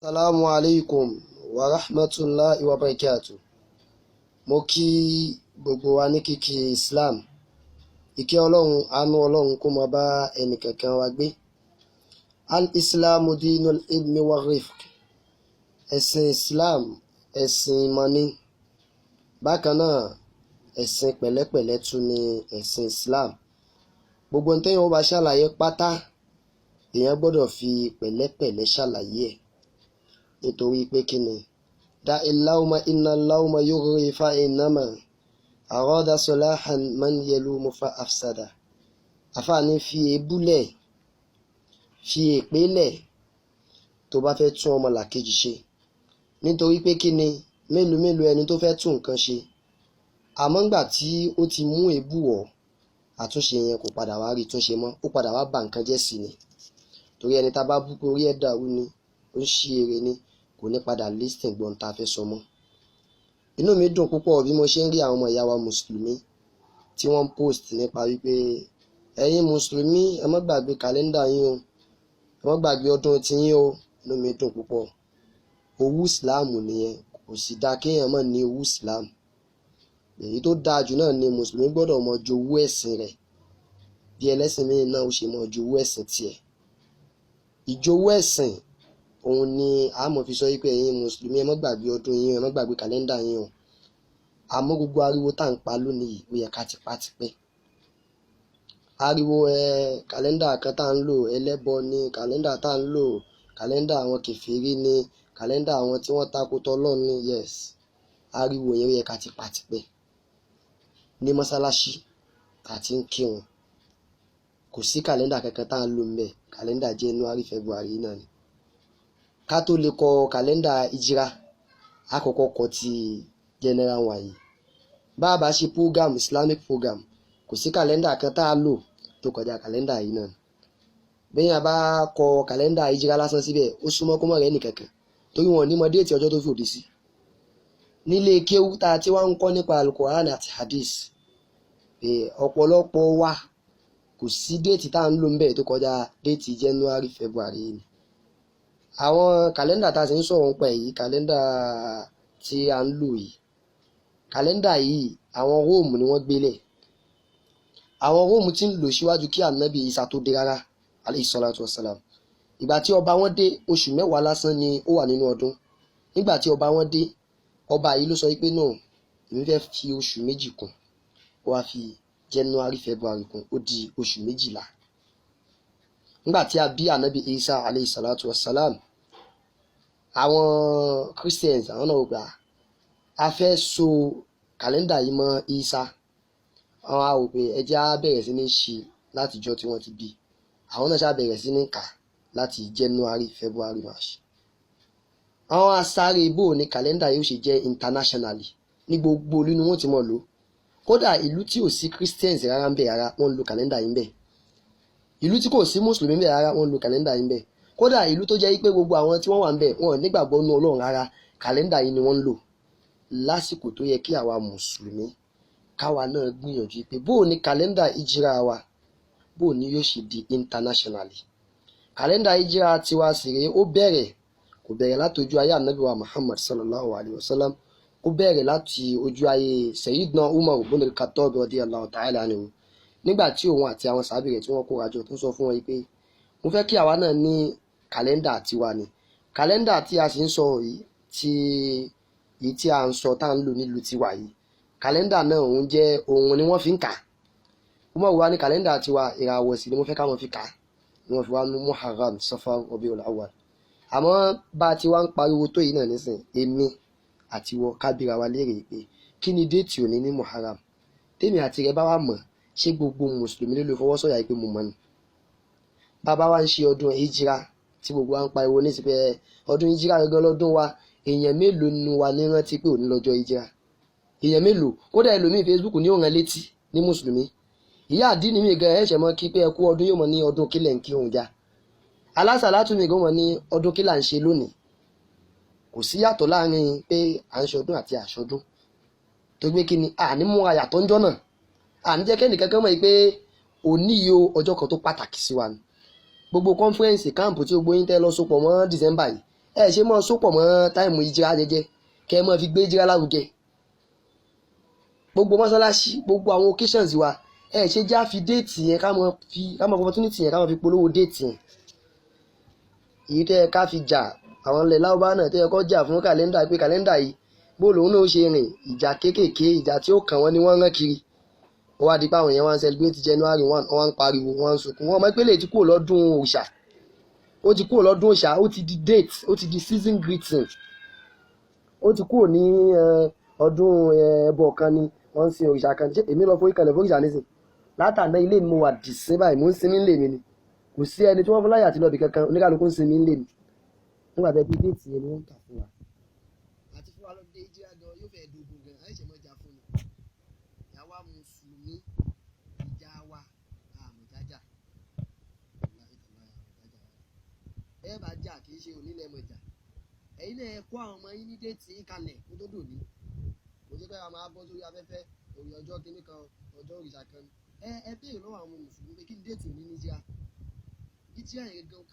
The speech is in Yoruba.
Assalamu alaikum wa rahmatulahi wa barakatu. Mo kí gbogbo wa ní kíkí Islam. Ìkẹ́ Ọlọ́run, àánú Ọlọ́run kó máa bá ẹnìkankan wa gbé. Al-Islamu dinul ilmi wa rifq. Ẹ̀sìn Islam, ẹ̀sìn ìmọ̀ ni. Bákan náà, ẹ̀sìn pẹ̀lẹ́pẹ̀lẹ́ tún ni ẹ̀sìn Islam. Gbogbo ohun téèyàn ó bá ṣàlàyé pátá, èèyàn gbọ́dọ̀ fi pẹ̀lẹ́pẹ̀lẹ́ ṣàlàyé ẹ̀, nítorí pé kí ni? Da illahuma inna allahuma yughri fa innama arada solahan man yalumu fa afsada. Àfààní fi èébú lẹ̀, fi èpè lẹ̀ tó bá fẹ́ tún ọmọ làkejì ṣe, nítorí pé kí ni? Mélòó mélòó ẹni tó fẹ́ tún nǹkan ṣe, àmọ́ ńgbà tí ó ti mú èébú wọ̀, àtúnṣe yẹn kò padà wá rí túnṣe mọ́, ó padà wá bà nǹkan jẹ́ sí ni. Torí ẹni tá a bá bú pé orí ẹ̀ dàrú ni, ó ń ṣí eré ni, kò ní padà listen gbọ́n tá a fẹ́ sọ mọ́. Inú mi dùn púpọ̀ bí mo ṣe ń rí àwọn ọmọ ìyá wa mùsùlùmí tí wọ́n ń post nípa wípé ẹ̀yin mùsùlùmí, ẹ má gbàgbé kàlẹ́ndà yín o, ẹ má gbàgbé ọdún tiyín o. Inú mi dùn púpọ̀. Owó ìsìláàmù nìyẹn. Kò sì dáa kéèyàn má ní owó ìsìláàmù. Èyí tó dáa jù náà ni mùsùlùmí gbọ́dọ̀ mọ jowú ẹ̀sìn rẹ̀ bí ẹlẹ́sìn míì náà ó ṣe mọ jowú ẹ̀sìn tiẹ̀. Ìjowú ẹ̀sìn òun ni a mọ̀ fi sọ wípé ẹ̀yin mùsùlùmí, ẹ má gbàgbé ọdún yín, ẹ má gbàgbé kàlẹ́ndà yín o. Àmọ́ gbogbo ariwo tá à ń pa lónìí yìí, ó yẹ ká ti pa tipẹ́. Ariwo ẹ kàlẹ́ndà kan tá à ń lò, ẹlẹ́bọ ni kàlẹ́ndà tá à ń lò, kàlẹ́ndà àwọn kèfèrí ni, kàlẹ́ndà àwọn tí wọ́n takò tỌlọ́run ni. Yes, ariwo yẹn, ó yẹ ká ti pa tipẹ́. Ní mọ́sálásí tá a ti ń kírun, kò sí kàlẹ́ndà kankan tá à ń lò ńbẹ̀. Kàlẹ́ndà January, February náà ni. Ká tó lè kọ kàlẹ́ndà ìjìrá, a kọ́kọ́ kọ ti general wọ̀nyí. Bá a bá ṣe program, Islamic program, kò sí kàlẹ́ndà kan tá a lò tó kọjá kàlẹ́ndà yìí náà. Bẹ́ẹ̀ yẹn bá kọ kàlẹ́ndà ìjìrá lásán síbẹ̀, ó súnmọ́ kó mọ̀ rẹ́ nìkankan, torí wọn ò ní mọ date ọjọ́ tó fi òde sí. Nílé kéwú tá a ti wá ń kọ́ nípa Alukoran àti hadith, ọ̀pọ̀lọpọ̀ wa, kò sí date tá à ń lò ńbẹ̀ tó kọjá date January, February ni. Àwọn kàlẹ́ndà tá a sì ń sọ̀rọ̀ nípa èyí, kàlẹ́ndà tí a ń lò yìí, kàlẹ́ndà yìí, àwọn Róòmù ni wọ́n gbélẹ̀. Àwọn Róòmù ti ń lò síwájú kí Ànábì Isa tó dé rárá, alayhi salatu wassalam. Ìgbà tí ọba wọn dé, oṣù 10 lásán ni ó wà nínú ọdún. Nígbà tí ọba wọn dé, ọba yìí ló sọ wípé náà, èmi fẹ́ fi oṣù 2 kún. Ó wá fi January, February kún, ó di oṣù 12. Nígbà tí a bí Ànábì Isa, alayhi salatu wassalam, àwọn Christians, àwọn náà gbà a fẹ́ so kàlẹ́ndà yìí mọ́ Isa. Àwọn á wò pé ẹ jẹ́ á bẹ̀rẹ̀ sí ní ṣe látijọ́ tí wọ́n ti bí. Àwọn náà ṣá bẹ̀rẹ̀ sí ní kà láti January, February, March. Àwọn asáré bò ní kàlẹ́ndà yóò ṣe jẹ́ internationally, ní gbogbo ìlú ni wọ́n ti mọ̀ lò. Kódà ìlú tí ò sí Christians rárá ń bẹ rárá, wọ́n ń lo kàlẹ́ndà yìí ń bẹ. Ìlú tí kò sí mùsùlùmí ń bẹ rárá, wọ́n ń lo kàlẹ́ndà yìí ń bẹ. Kódà ìlú tó jẹ́ pé gbogbo àwọn tí wọ́n wà ń bẹ, wọn ò nígbàgbọ́ nú Ọlọ́run rárá, kàlẹ́ndà yìí ni wọ́n ń lò. Lásìkò tó yẹ kí àwa mùsùlùmí káwa náà gbìyànjú pé bó o ní kàlẹ́ndà ìjìrà wa, bó o ní yóò ṣe di internationally. Kàlẹ́ndà ìjìrà tiwa sì rèé, ó bẹ̀rẹ̀, kò bẹ̀rẹ̀ láti ojú ayé ànábì wa Muhammad sallallahu alayhi wa sallam. Ó bẹ̀rẹ̀ láti ojú ayé Sayyidina Umar ibn al-Khattab radiyallahu ta'ala anhu, nígbà tí òun àti àwọn sàábì rẹ̀ tí wọ́n kóra jọ, tó ń sọ fún wọn yìí pé mo fẹ́ kí àwa náà ní kàlẹ́ndà tiwa ni. Kàlẹ́ndà tí a sì ń sọ yìí, tí èyí tí a ń sọ tá à ń lò nílùú tiwa yìí, kàlẹ́ndà náà, òun jẹ́ òun ni wọ́n fi ń kà. Umar wá ní kàlẹ́ndà tiwa, ìràwọ̀ sí ni mo fẹ́ káwọn fi kà á, ni wọ́n fi wá mú Muharram, Safar, Rabiul Awwal. Àmọ́ bá a ti wá ń pariwo tó yìí náà nísìn, èmi àti wọ kábíra wa léèrè pé kí ni date òní ní Muharram? Tèmi àti rẹ bá wà mọ̀, ṣé gbogbo mùsùlùmí ló lè fọwọ́ sọ̀yà pé mo mọ̀ ni? Bàbá wa ń ṣe ọdún hijira tí gbogbo wa ń pariwo ní sípẹ́ ọdún hijira gangan lọ́dún wa, èèyàn mélòó nu wa ní rántí pé òní lọ́jọ́ hijira? Èèyàn mélòó? Kódà ẹlòmíì, Facebook ní òun létí ní mùsùlùmí. Ìyá àdínní mi gan ẹ̀ṣẹ̀ mọ́ kí pé ẹ kú ọdún, yóò mọ̀ ní ọdún kílẹ̀ ń kí òun já. Alásàlátù mi gan mọ̀ ní ọdún kílà ń ṣe lónìí. Kò sí yàtọ̀ láàrin pé à ń ṣọdún àti àṣọdún tó gbé kí ni àní múra yàtọ̀ ńjọ́ náà, àní jẹ́ kẹ́nìkan kan mọ̀ pé òní yìí o, ọjọ́ kan tó pàtàkì sí wa ni. Gbogbo conference, camp tí gbogbo yín tẹ́ lọ sopọ̀ mọ́ December yìí, Ẹ ṣe mọ́ sópọ̀ mọ́ time ìjìrá jẹjẹ, kẹ́ ẹ mọ́ fi gbé ìjìrá lárugẹ. Gbogbo mọ́sálásí, gbogbo àwọn occasions wa, ẹ ṣe já fi date yẹn, ká mọ́ fi opportunity yẹn, ká mọ́ fi polówó date yẹn. Èyí tó yẹ ká fi jà, àwọn ilẹ̀ láwùbá náà tó yẹ kó jà fún kàlẹ́ndà pé kàlẹ́ndà yìí, bó lòun náà ó ṣe rìn, ìjà kéékèèké, ìjà tí ó kàn wọ́n ni wọ́n rán kiri. Ó wá di pé àwọn èèyàn wá ń celebrate January 1, wọ́n wá ń pariwo, wọ́n ń sunkún. Wọ́n mọ̀ pé lè ti kúrò lọ́dún òòṣà, ó ti kúrò lọ́dún òòṣà, ó ti di date, ó ti di season greeting, ó ti kúrò ní ọdún ẹbọ kan ni wọ́n ń sin òrìṣà kan. Ṣé èmi lọ forí kalẹ̀ fóríṣà nísìn? Látàná, ilé mi mo wà dì sí báyìí, mò ń sinmi ńlé mi ni. Kò sí ẹni tí wọ́n fún láyà àti lọ́ọ̀bì kankan, oníkàlùkù ń sinmi ńlé mi nígbà tẹ́ bí date yẹn ni wọ́n ń kà fún wa. Àti fún wa lọ́dún ìjìrá gan yóò fẹ́ dogun gan, àìṣe mọ́ jà fún ni. Ìyàwó mùsùlùmí, ìjà wa àmọ̀jájà, ẹ bá jà, kì í ṣe onílẹ̀ mọ̀jà. Ẹ̀yin náà, ẹ kó àwọn ọmọ yín ní date yín kalẹ̀ kó tó dòní. Kò sí pé a máa bọ́ sórí afẹ́fẹ́ òrì ọjọ́ kìíní kan, ọjọ́ òrìṣà kan. Ẹ béèrè lọ́wọ́ àwọn mùsùlùmí pé kí ni date òní ní ìjìrá, ìjìrá yẹn gan.